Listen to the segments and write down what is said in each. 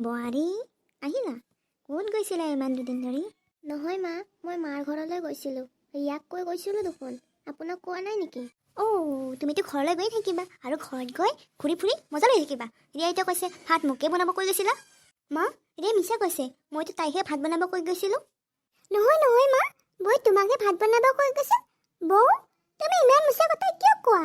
বোৱাৰী আহিলা? ক'ত গৈছিলা ইমান দুদিন ধৰি? নহয় মা, মই মাৰ ঘৰলৈ গৈছিলোঁ। ৰিয়াক কৈ গৈছিলোঁ দেখোন, আপোনাক কোৱা নাই নেকি? অ' তুমিতো ঘৰলৈ গৈ থাকিবা আৰু ঘৰত গৈ ঘূৰি ফুৰি মজা লৈ থাকিবা। ৰিয়াই এতিয়া কৈছে ভাত মোকে বনাব কৈ গৈছিলা। মা, ৰিয়াই মিছা কৈছে, মইতো তাইকহে ভাত বনাব কৈ গৈছিলোঁ। নহয় নহয় মা, বৌ তোমাকহে ভাত বনাব কৈ গৈছিল। বৌ, তুমি ইমান মিছা কথা কিয় কোৱা?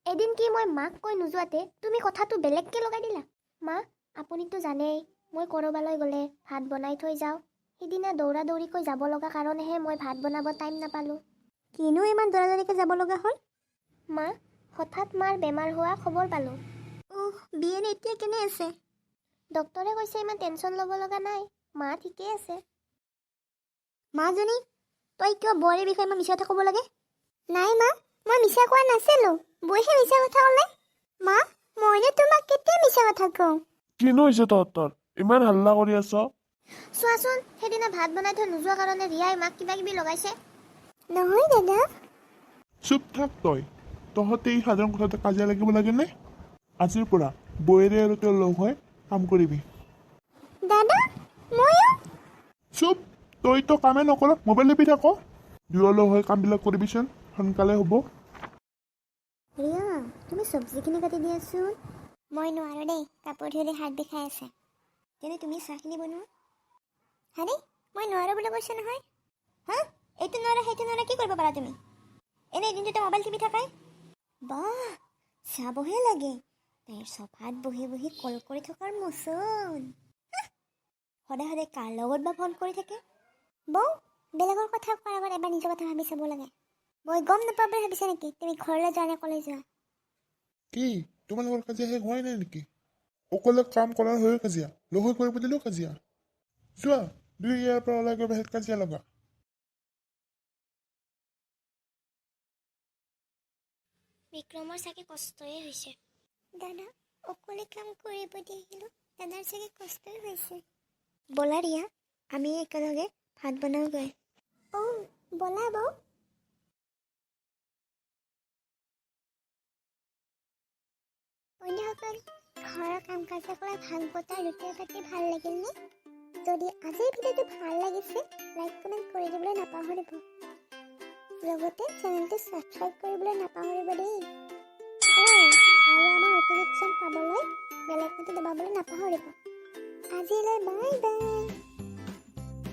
এদিন কি মই মাক কৈ নোযোৱাতে তুমি কথাটো বেলেগকৈ লগাই দিলা। মা, আপুনিতো জানেই মই ক'ৰবালৈ গ'লে ভাত বনাই থৈ যাওঁ। সিদিনা দৌৰা দৌৰিকৈ যাব লগা কাৰণেহে মই ভাত বনাব টাইম নাপালোঁ। কিনো ইমান দৌৰা দৌৰিকৈ যাব লগা হ'ল? মা, হঠাৎ মাৰ বেমাৰ হোৱা খবৰ পালোঁ। অহ, বিয়েনে এতিয়া কেনে আছে? ডক্তৰে কৈছে ইমান টেনশ্যন ল'ব লগা নাই, মা ঠিকেই আছে। মাজনী, তই কিয় বোৱাৰীৰ বিষয়ে ইমান মিছা কথা ক'ব লাগে? নাই মা, মই মিছা কোৱা নাছিলোঁ, বৌহে মিছা কথা ক'লে। মা, মইনো তোমাক কেতিয়া মিছা কথা কওঁ? কিনো হৈছে তহঁতৰ? ইমান হাল্লা কৰি আছ? চোৱাচোন, সেইদিনা ভাত বনাই থৈ নোযোৱা কাৰণে ৰিয়াই মাক কিবা কিবি লগাইছে। নহয় দাদা। চুপ থাক তই। তহঁতে এই সাধাৰণ কথাতে কাজিয়া লাগিব লাগেনে? আজিৰ পৰা বৌয়েৰে আৰু তই লগ হৈ কাম কৰিবি। দাদা, ময়ো? চুপ, তইতো কামেই নকৰ, মোবাইল টিপি থাক। দুয়ো লগ হৈ কামবিলাক কৰিবিচোন, সোনকালে হ'ব। ৰিয়া, তুমি চব্জিখিনি কাটি দিয়াচোন। মই নোৱাৰোঁ দেই, কাপোৰ ধুলে হাত বিষাই আছে। তেনে তুমি চাহখিনি বনোৱা। হাৰে, মই নোৱাৰোঁ বুলি কৈছোঁ নহয়। হা, এইটো নোৱাৰা, সেইটো নোৱাৰা, কি কৰিব পাৰা তুমি? এনেই দিনটোতে মোবাইল টিপি থাকাই। বাহ, চাবহে লাগে তাইৰ চফাত বহি বহি কল কৰি থকাৰ মোচন। সদায় সদায় কাৰ লগত বা ফোন কৰি থাকে? বৌ, বেলেগৰ কথা কোৱাৰ আগত এবাৰ নিজৰ কথা ভাবি চাব লাগে। মই গম নাপাওঁ বুলি ভাবিছা নেকি তুমি ঘৰলৈ যোৱা নে কলৈ যোৱা? কি, তোমালোকৰ কাজিয়া শেষ হোৱাই নাই নেকি? অকলে কাম কৰাৰ হৈও কাজিয়া, লগ হৈ কৰিব দিলেও কাজিয়া। যোৱা, দুয়ো ইয়াৰ পৰা ওলাই গৈ বাহিৰত কাজিয়া লগা। বিক্ৰমৰ চাগে কষ্টয়ে হৈছে। দাদা, অকলে কাম কৰিব দি আহিলোঁ, দাদাৰ চাগে কষ্টই হৈছে। ব'লা ৰিয়া, আমি একেলগে ভাত বনাওঁগৈ। অঁ, ব'লা বৌ। বন্ধুসকল, ঘৰৰ কাম কাজক লৈ ভাগ বতৰা ৰুটি পাতি ভাল লাগিলনে? যদি আজিৰ ভিডিঅ'টো ভাল লাগিছে, লাইক কমেণ্ট কৰি দিবলৈ নাপাহৰিব। লগতে চেনেলটো ছাবস্ক্ৰাইব কৰিবলৈ নাপাহৰিব দেই। অঁ, আৰু আমাৰ নটিফিকেশ্যন পাবলৈ বেল আইকনটো দবাবলৈ নাপাহৰিব। আজিলৈ বাই বাই।